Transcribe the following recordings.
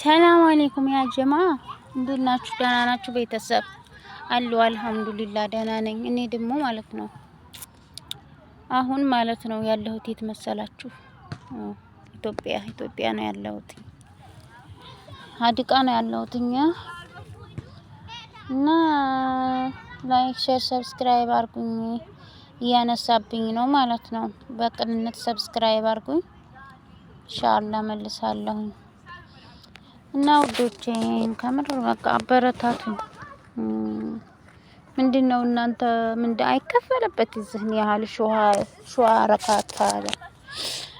ሰላም አለይኩም ያ ጀማ፣ እንዴት ናችሁ? ደህና ናችሁ? ቤተሰብ አሉ። አልሐምዱሊላህ ደህና ነኝ። እኔ ደግሞ ማለት ነው አሁን ማለት ነው ያለሁት የት መሰላችሁ? ኢትዮጵያ ኢትዮጵያ ነው ያለሁት። ሀዲቃ ነው ያለሁት እኛ እና like፣ share፣ subscribe አርጉኝ። እያነሳብኝ ነው ማለት ነው። በቅንነት subscribe አርጉኝ። ኢንሻአላህ መልሳለሁኝ። እና ውዶቼ ከምር በቃ አበረታቱኝ። ምንድን ነው እናንተ ምንድን አይከፈልበት እዚህን ያህል ሸዋ ረካታ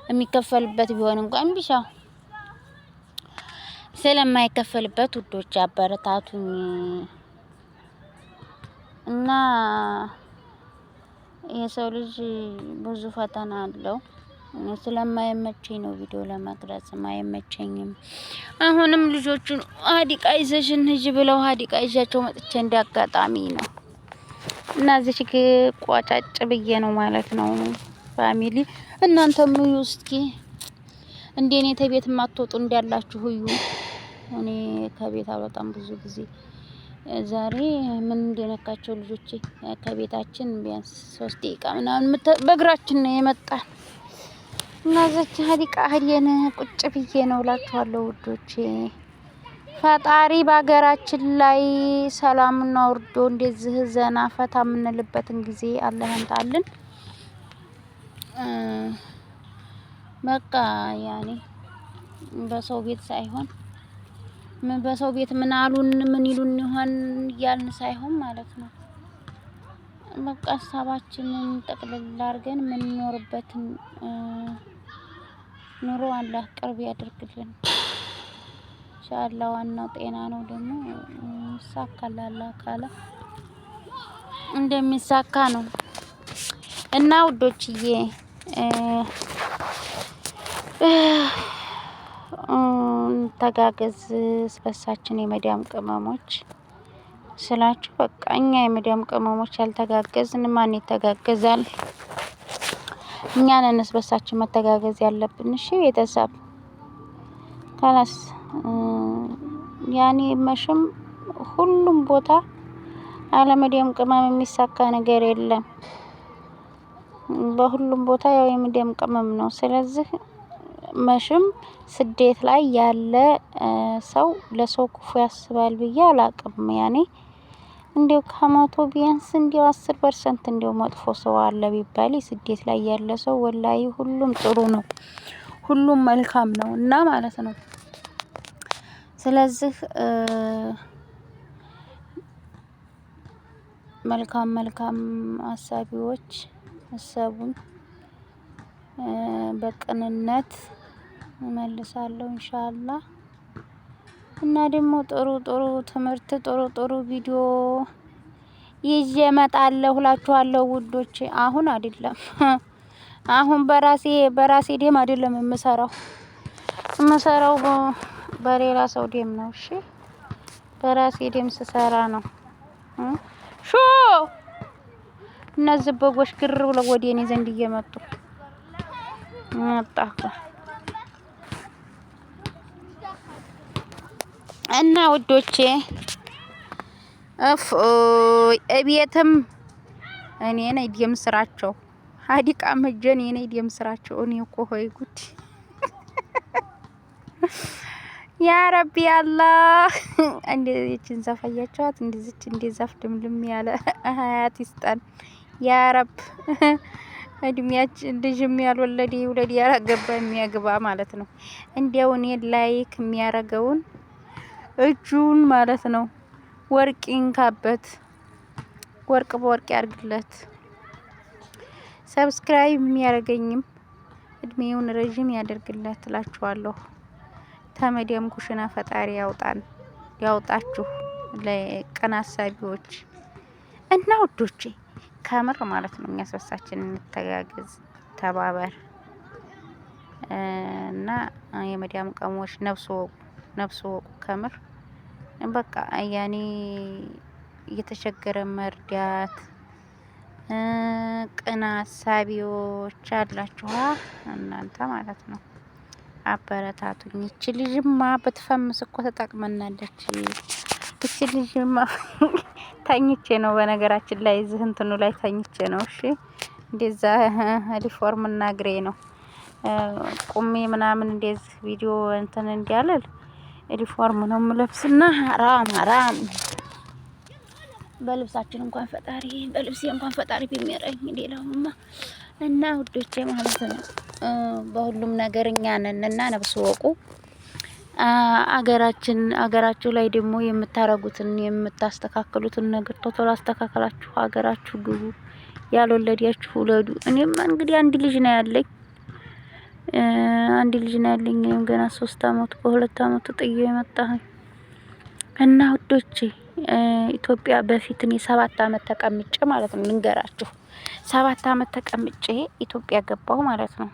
የሚከፈልበት ቢሆን እንኳን ቢሻ ስለማይከፈልበት ውዶች አበረታቱኝ እና የሰው ልጅ ብዙ ፈተና አለው። ስለማይመቸኝ ነው ቪዲዮ ለመቅረጽ አይመቸኝም። አሁንም ልጆቹን ሀዲቃ ይዘሽን ሂጂ ብለው ሀዲቃ ይዣቸው መጥቼ እንዳጋጣሚ ነው እና እዚህ ቋጫጭ ብዬ ነው ማለት ነው። Family እናንተም እዩ እስኪ እንደ እኔ ተቤት የማትወጡ እንዳላችሁ እዩ። እኔ ከቤት አልወጣም ብዙ ጊዜ። ዛሬ ምን እንደነካቸው ልጆቼ ከቤታችን ቢያንስ 3 ደቂቃ ምናምን በእግራችን ነው የመጣን እና እዛች ሀዲቃ ሀዲየን ቁጭ ብዬ ነው እላችኋለሁ ውዶቼ። ፈጣሪ በሀገራችን ላይ ሰላምና ወርዶ እንደዚህ ዘና ፈታ የምንልበትን ጊዜ አላህ ያምጣልን። በቃ ያኔ በሰው ቤት ሳይሆን በሰው ቤት ምን አሉን ምን ይሉን ይሆን እያልን ሳይሆን ማለት ነው። በቃ ሀሳባችንን ጠቅልል አድርገን የምንኖርበትን ኑሮ አላህ ቅርብ ያደርግልን። ኢንሻአላህ ዋናው ጤና ነው። ደግሞ ይሳካል አላህ ካለ እንደሚሳካ ነው እና ውዶችዬ እንተጋገዝ። ስበሳችን የመዲያም ቅመሞች ስላችሁ በቃ እኛ የመዲያም ቅመሞች ያልተጋገዝን ማን ይተጋገዛል? እኛ ነን በሳችን መተጋገዝ ያለብን። እሺ ቤተሰብ ከላስ ያኔ መሽም ሁሉም ቦታ አለመዲያም ቅመም የሚሳካ ነገር የለም። በሁሉም ቦታ ያው የመዲያም ቅመም ነው። ስለዚህ መሽም ስደት ላይ ያለ ሰው ለሰው ክፉ ያስባል ብዬ አላቅም። ያኔ እንዲው ከ100 ቢያንስ እንዲው 10% እንዲው መጥፎ ሰው አለ ቢባል ስደት ላይ ያለ ሰው ወላሂ ሁሉም ጥሩ ነው፣ ሁሉም መልካም ነው እና ማለት ነው። ስለዚህ መልካም መልካም አሳቢዎች አሰቡን በቅንነት እመልሳለሁ ኢንሻአላህ። እና ደግሞ ጥሩ ጥሩ ትምህርት ጥሩ ጥሩ ቪዲዮ ይዤ እመጣለሁ እላችኋለሁ ውዶቼ። አሁን አይደለም አሁን በራሴ በራሴ ደም አይደለም የምሰራው የምሰራው በሌላ ሰው ደም ነው። እሺ በራሴ ደም ስሰራ ነው። ሾ እነዚህ በጎች ግር ብለው ወደ እኔ ዘንድ እየመጡ መጣ እና ውዶቼ እፍ እቤትም እኔ ነኝ ደም ስራቸው ሀዲቃም ሂጅ እኔ ነኝ ደም ስራቸው። እኔ እኮ ሆይ ጉድ ያ ረቢ አላህ። እንደዚችን ዛፍ አያችኋት? እንደዚች እንደ ዛፍ ድምልም ያለ ሀያት ይስጠን ያ ረብ። እድሜያችን ልጅም ያልወለደ ይውለድ፣ ያላገባ የሚያግባ ማለት ነው። እንዲያው እኔ like የሚያረገውን እጁን ማለት ነው ወርቅ ይንካበት፣ ወርቅ በወርቅ ያርግለት። Subscribe የሚያደርገኝም እድሜውን ረዥም ያደርግለት እላችኋለሁ። ተመዲያም ኩሽና ፈጣሪ ያውጣን ያውጣችሁ ለቀን አሳቢዎች እና ውዶቼ ከምር ማለት ነው። እኛ ስበሳችን እንተጋገዝ፣ ተባበር እና የመዲያም ቀሞች ነፍስ ወቁ፣ ነፍስ ወቁ። ከምር በቃ ያኔ እየተቸገረ መርዳት ቅን አሳቢዎች አላችኋ እናንተ ማለት ነው። አበረታቱኝ። እቺ ልጅማ ብትፈምስ እኮ ተጠቅመናለች። እቺ ልጅማ ተኝቼ ነው በነገራችን ላይ እዚህ እንትኑ ላይ ተኝቼ ነው። እሺ እንደዛ ሪፎርም እና ግሬ ነው ቁሜ ምናምን እንደዚህ ቪዲዮ እንትን እንዲያለል ሪፎርም ነው የምለብስና ሀራም ሀራም በልብሳችን እንኳን ፈጣሪ በልብሴ እንኳን ፈጣሪ ቢሚረኝ ሌላውማ እና ውዶቼ ማለት ነው። በሁሉም ነገር እኛ ነን እና ነብስ ወቁ። አገራችን አገራችሁ ላይ ደግሞ የምታረጉትን የምታስተካክሉትን ነገር ቶሎ አስተካክላችሁ አገራችሁ ግቡ። ያልወለዳችሁ ውለዱ። እኔማ እንግዲህ አንድ ልጅ ነው ያለኝ፣ አንድ ልጅ ነው ያለኝ። እኔም ገና 3 አመቱ በ2 አመቱ ጥዬ የመጣሁኝ እና ውዶቼ ኢትዮጵያ በፊት እኔ 7 አመት ተቀምጬ ማለት ነው ልንገራችሁ፣ 7 አመት ተቀምጬ ኢትዮጵያ ገባሁ ማለት ነው።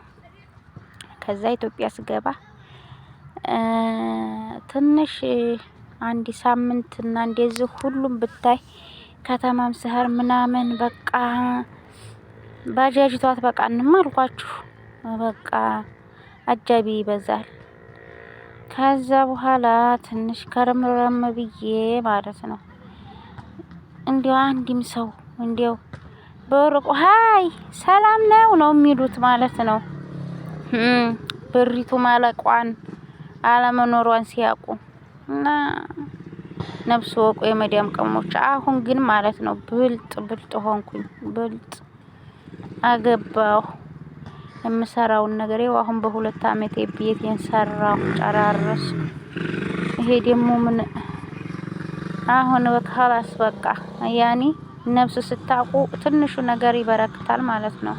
ከዛ ኢትዮጵያ ስገባ ትንሽ አንድ ሳምንት እና እንደዚህ ሁሉም ብታይ ከተማም ስህር ምናምን በቃ ባጃጅቷ አትበቃንም አልኳችሁ። በቃ አጃቢ ይበዛል። ከዛ በኋላ ትንሽ ከረምረም ብዬ ማለት ነው እንዲያው አንድም ሰው እንዲያው በሩቁ hi ሰላም ነው ነው የሚሉት ማለት ነው። ብሪቱ ማለቋን አለመኖሯን ሲያውቁ እና ነፍስ ወቁ የመዲያም ቅመሞች። አሁን ግን ማለት ነው ብልጥ ብልጥ ሆንኩኝ፣ ብልጥ አገባሁ። የምሰራውን ነገር ይኸው አሁን በ2 አመቴ ቤቴን ሰራሁ፣ ጨራረስኩ። ይሄ ደግሞ ምን አሁን خلاص በቃ ያኒ ነፍስ ስታውቁ ትንሹ ነገር ይበረክታል ማለት ነው።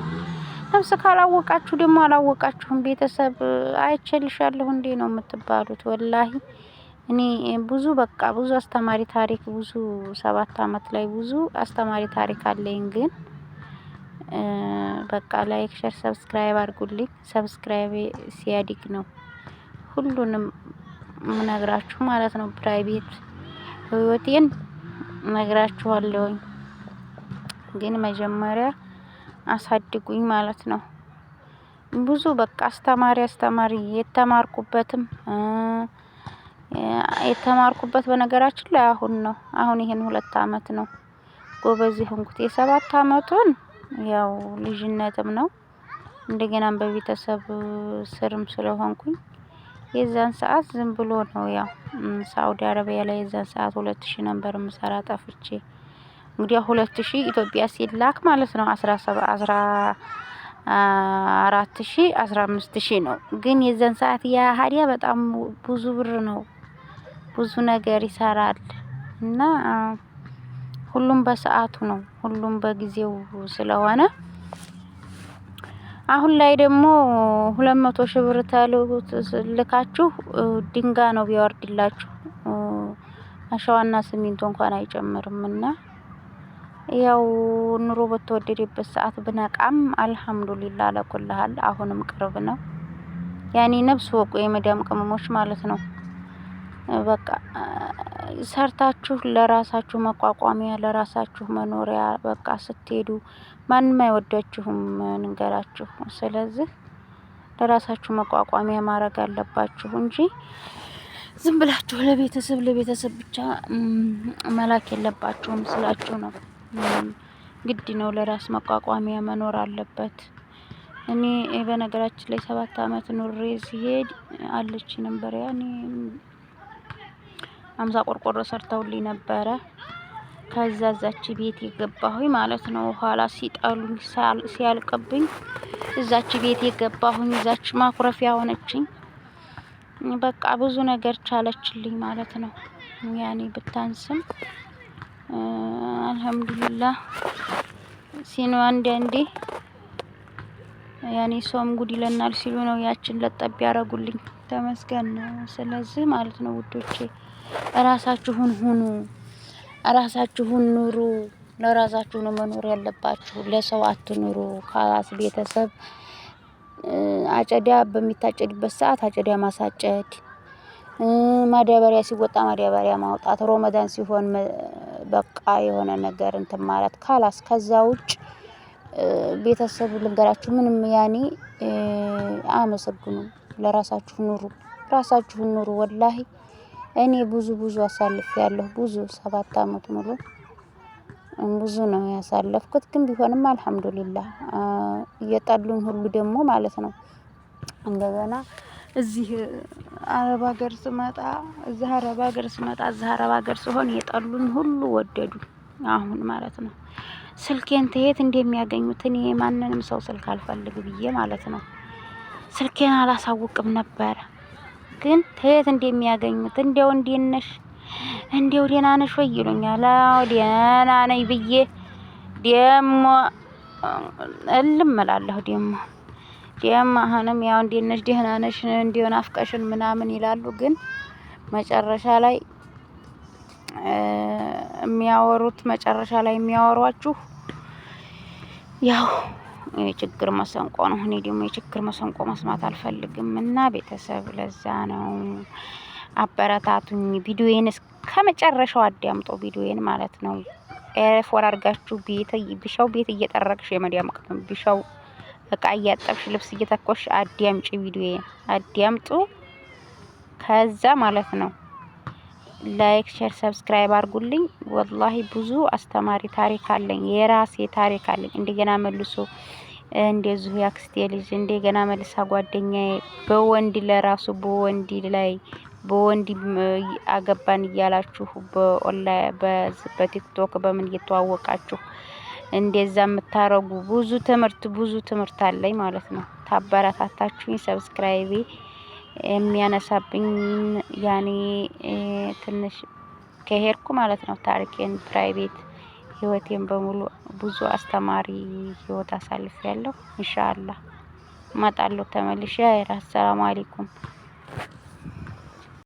ነፍስ ካላወቃችሁ ደግሞ አላወቃችሁም። ቤተሰብ አይቼልሻለሁ እንዴ ነው የምትባሉት። ወላሂ እኔ ብዙ በቃ ብዙ አስተማሪ ታሪክ ብዙ 7 አመት ላይ ብዙ አስተማሪ ታሪክ አለኝ። ግን በቃ like፣ share፣ subscribe አድርጉልኝ። Subscribe ሲያድግ ነው ሁሉንም ምነግራችሁ ማለት ነው። Private ህይወቴን ነግራችኋለሁኝ። ግን መጀመሪያ አሳድጉኝ ማለት ነው። ብዙ በቃ አስተማሪ አስተማሪ የተማርኩበትም የተማርኩበት በነገራችን ላይ አሁን ነው። አሁን ይሄን 2 አመት ነው ጎበዝ የሆንኩት። የ7 አመቱን ያው ልጅነትም ነው እንደገናም በቤተሰብ ስርም ስለሆንኩኝ የዛን ሰዓት ዝም ብሎ ነው። ያው ሳኡዲ አረቢያ ላይ የዛን ሰዓት 2000 ነበር የምሰራ ጠፍቼ። እንግዲህ 2000 ኢትዮጵያ ሲላክ ማለት ነው 14,000 15,000 ነው። ግን የዛን ሰዓት ያ ሀዲያ በጣም ብዙ ብር ነው፣ ብዙ ነገር ይሰራል። እና ሁሉም በሰዓቱ ነው፣ ሁሉም በጊዜው ስለሆነ አሁን ላይ ደግሞ 200,000 ብር ልካችሁ ድንጋይ ነው ቢያወርድላችሁ፣ አሸዋና ሲሚንቶ እንኳን አይጨምርም። እና ያው ኑሮ በተወደደበት ሰዓት ብነቃም አልሐምዱሊላህ ለኩልሃል አሁንም ቅርብ ነው። ያኔ ነፍስ ወቁ የመዳም ቅመሞች ማለት ነው። በቃ ሰርታችሁ ለራሳችሁ መቋቋሚያ ለራሳችሁ መኖሪያ በቃ ስትሄዱ ማንም አይወዳችሁም፣ ንገራችሁ። ስለዚህ ለራሳችሁ መቋቋሚያ ማድረግ አለባችሁ እንጂ ዝም ብላችሁ ለቤተሰብ ለቤተሰብ ብቻ መላክ የለባችሁም ስላችሁ ነው። ግድ ነው፣ ለራስ መቋቋሚያ መኖር አለበት። እኔ በነገራችን ላይ 7 አመት ኑሬ ሲሄድ አለች ነበር ያኔ 50 ቆርቆሮ ሰርተውልኝ ነበረ። ከዛ እዛች ቤት የገባሁኝ ማለት ነው። ኋላ ሲጠሉኝ ሲያልቅብኝ እዛች ቤት የገባሁኝ እዛች ማኩረፊያ ሆነችኝ። በቃ ብዙ ነገር ቻለችልኝ ማለት ነው። ያኔ ብታንስም አልሐምዱሊላህ ሲኖ አንዳንዴ ያኔ ሰውም ጉድ ይለናል ሲሉ ነው ያችን ለጠብ ያረጉልኝ። ተመስገን ነው። ስለዚህ ማለት ነው ውዶቼ ራሳችሁን ሁኑ፣ ራሳችሁን ኑሩ። ለራሳችሁ ነው መኖር ያለባችሁ፣ ለሰው አትኑሩ። خلاص ቤተሰብ አጨዳ በሚታጨድበት ሰዓት አጨዳ ማሳጨድ፣ ማዳበሪያ ሲወጣ ማዳበሪያ ማውጣት፣ ሮመዳን ሲሆን በቃ የሆነ ነገር እንትን ማለት خلاص። ከዛ ውጭ ቤተሰብ ልንገራችሁ ምንም ያኔ አያመሰግኑም። ለራሳችሁ ኑሩ፣ ራሳችሁን ኑሩ። ወላሂ እኔ ብዙ ብዙ አሳልፌያለሁ። ብዙ 7 አመት ሙሉ ብዙ ነው ያሳለፍኩት። ግን ቢሆንም አልሐምዱሊላህ እየጠሉኝ ሁሉ ደግሞ ማለት ነው እንደገና እዚህ አረብ ሀገር ስመጣ፣ እዚህ አረብ ሀገር ስመጣ፣ እዚህ አረብ ሀገር ስሆን የጠሉኝ ሁሉ ወደዱ። አሁን ማለት ነው ስልኬን ተየት እንደሚያገኙት፣ እኔ ማንንም ሰው ስልክ አልፈልግ ብዬ ማለት ነው ስልኬን አላሳውቅም ነበረ። ግን ተየት እንደሚያገኙት እንዲያው እንዴት ነሽ፣ እንዲያው ደህና ነሽ ወይ ይሉኛል። አዎ ደህና ነኝ ብዬ ደሞ እልም እላለሁ። ደሞ አሁንም ያው እንዴት ነሽ፣ ደህና ነሽ፣ እንዲያው ናፍቀሽን ምናምን ይላሉ። ግን መጨረሻ ላይ የሚያወሩት፣ መጨረሻ ላይ የሚያወሯችሁ ያው የችግር መሰንቆ ነው። እኔ ደግሞ የችግር መሰንቆ መስማት አልፈልግም እና ቤተሰብ ለዛ ነው አበረታቱኝ። ቪዲዮዬን እስከ መጨረሻው አዳምጦ ቪዲዮዬን ማለት ነው። ኤርፎን አድርጋችሁ ቤት ቢሻው ቤት እየጠረግሽ፣ የመዲያም ቅመም ቢሻው እቃ እያጠብሽ፣ ልብስ እየተኮሽ አዳምጪ፣ ቪዲዮዬን አዳምጡ። ከዛ ማለት ነው like፣ share፣ subscribe አድርጉልኝ። ወላሂ ብዙ አስተማሪ ታሪክ አለኝ፣ የራሴ ታሪክ አለኝ። እንደገና መልሶ እንደዚሁ ያክስቴ ልጅ፣ እንደገና መልሳ ጓደኛዬ በወንድ ለራሱ በወንድ ላይ በወንድ አገባን እያላችሁ በኦንላይን በቲክቶክ በምን እየተዋወቃችሁ እንደዛ የምታረጉ ብዙ ትምህርት፣ ብዙ ትምህርት አለኝ ማለት ነው። ታበረታታችሁኝ subscribe ኤ የሚያነሳብኝ ያኔ ትንሽ ከሄድኩ ማለት ነው። ታሪኬን፣ private ህይወቴን በሙሉ ብዙ አስተማሪ ህይወት አሳልፌያለሁ። ኢንሻአላህ እመጣለሁ ተመልሼ። አሰላሙ አለይኩም።